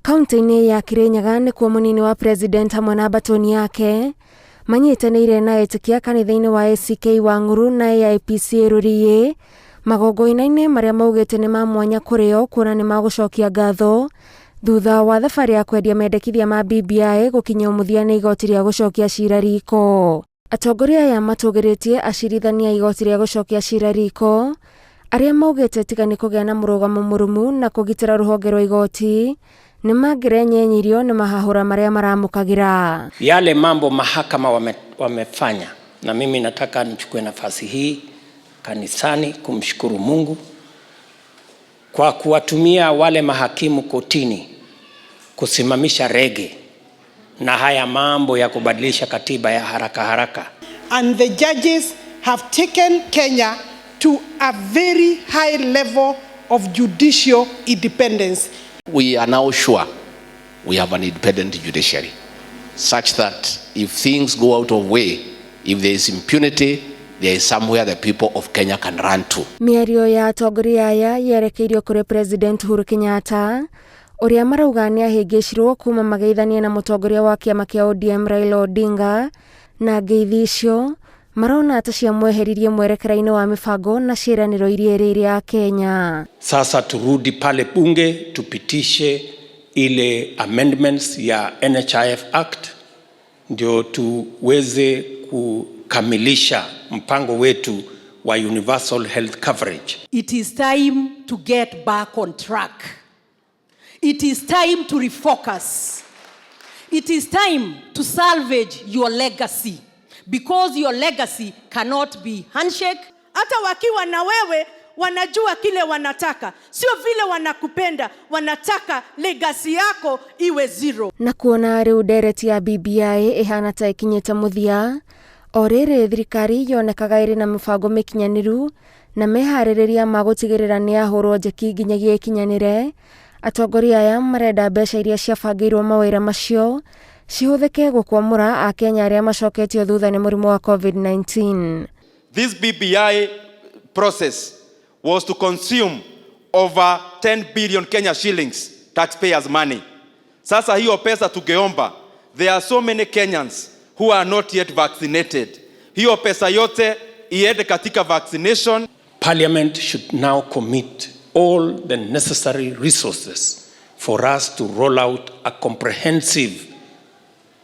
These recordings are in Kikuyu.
Kaunti-inĩ ya Kirinyaga nĩkuo mũnini wa president hamwe na mbatoni yake manyitanĩire na etĩkia kanitha-inĩ wa ACK wa Ng'uru na AIPC Rũriĩ magongona-inĩ marĩa maugĩte nĩ ma mwanya kũrĩ o kuona nĩ magũcokia ngatho thutha wa thabarĩ ya kwendia mendekithia ma BBI gũkinyio mũthia nĩ igoti rĩa gũcokia cira riko. Atongoria aya matũgĩrĩtie acirithania a igoti rĩa gũcokia cira riko arĩa maugĩte tiga nĩ kũgĩa na mũrũgamo mũrũmu na kũgitĩra rũhonge rwa igoti nĩ mangĩrenyenyirio nĩ mahahũra marĩa maramũkagĩra. Yale mambo mahakama wamefanya, na mimi nataka nichukue nafasi hii kanisani kumshukuru Mungu kwa kuwatumia wale mahakimu kotini kusimamisha rege na haya mambo ya kubadilisha katiba ya haraka haraka. And the judges have taken Kenya to a very high level of judicial independence. We are now sure we have an independent judiciary, such that if things go out of way, if there is impunity, there is somewhere the people of Kenya can run to. Mĩario ya atongoria aya yerekeirio kũrĩ President Uhuru Kenyatta ũrĩa marauga nĩ ahĩngĩcirwo kuma mageithanie na mũtongoria wa kĩama kĩa ODM Raila Odinga, na ngeithi icio marona ta ciamweheririe mwerekera-inĩ wa mĩbango na ciĩranĩro iria ĩrĩire a Kenya. Sasa turudi pale bunge tupitishe ile amendments ya NHIF Act ndio tuweze kukamilisha mpango wetu wa universal health coverage. It is time to get back on track. It is time to refocus. It is time to salvage your legacy because your legacy cannot be handshake. Hata wakiwa na wewe wanajua kile wanataka, sio vile wanakupenda, wanataka legacy yako iwe zero. Na kuona rĩu ndereti ya BBI ĩhana ta ĩkinyĩte mũthia, o rĩrĩ thirikari yonekaga ĩrĩ na mĩbango mĩkinyanĩru na meharĩrĩria ma gũtigĩrĩra nĩ yahũrwo njeki nginyagia ĩkinyanĩre, atongoria aya marenda mbeca iria ciabangĩirwo mawĩra macio cihũthĩke gũkwamũra akenya arĩa macoketio thutha nĩ mũrimũ wa COVID-19. This BBI process was to consume over 10 billion Kenya shillings taxpayers' money. Sasa hiyo pesa tungeomba, there are so many Kenyans who are not yet vaccinated. Hiyo pesa yote iende katika vaccination. Parliament should now commit all the necessary resources for us to roll out a comprehensive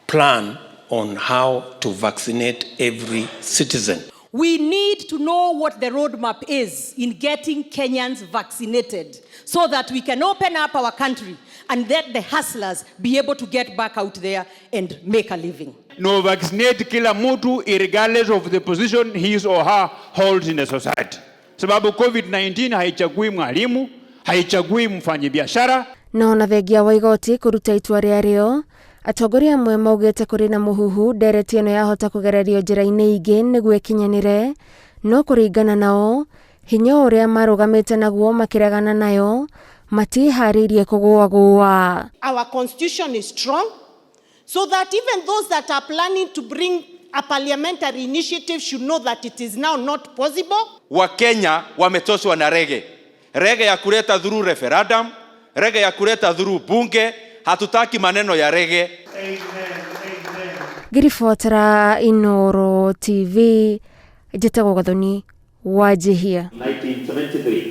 plan on how to vaccinate every citizen. We need to know what the roadmap is in getting Kenyans vaccinated so that we can open up our country and let the hustlers be able to get back out there and make a living. No vaccinate kila mtu regardless of the position his or her holds in the society. Sababu COVID-19 haichagui mwalimu, haichagui mfanyibiashara. Na ona thengia wa igoti kũruta itua rĩarĩo, atongoria amwe maugĩte kũrĩ na mũhuhu ndereti ĩno yahota kũgererio njĩra-inĩ ingĩ nĩguo ĩkinyanĩre, no kũringana nao hinya ũrĩa marũgamĩte naguo makĩregana nayo matiĩharĩirie kũgũagũa. Our constitution is strong so that even those that are planning to bring a parliamentary initiative should know that it is now not possible. Wakenya wamechoshwa na rege. Rege ya kuleta through referendum, rege ya kuleta through bunge. Hatutaki maneno ya rege. Ngĩribotera Inooro TV, njĩtagwo Gathoni Wanjihia. 1973.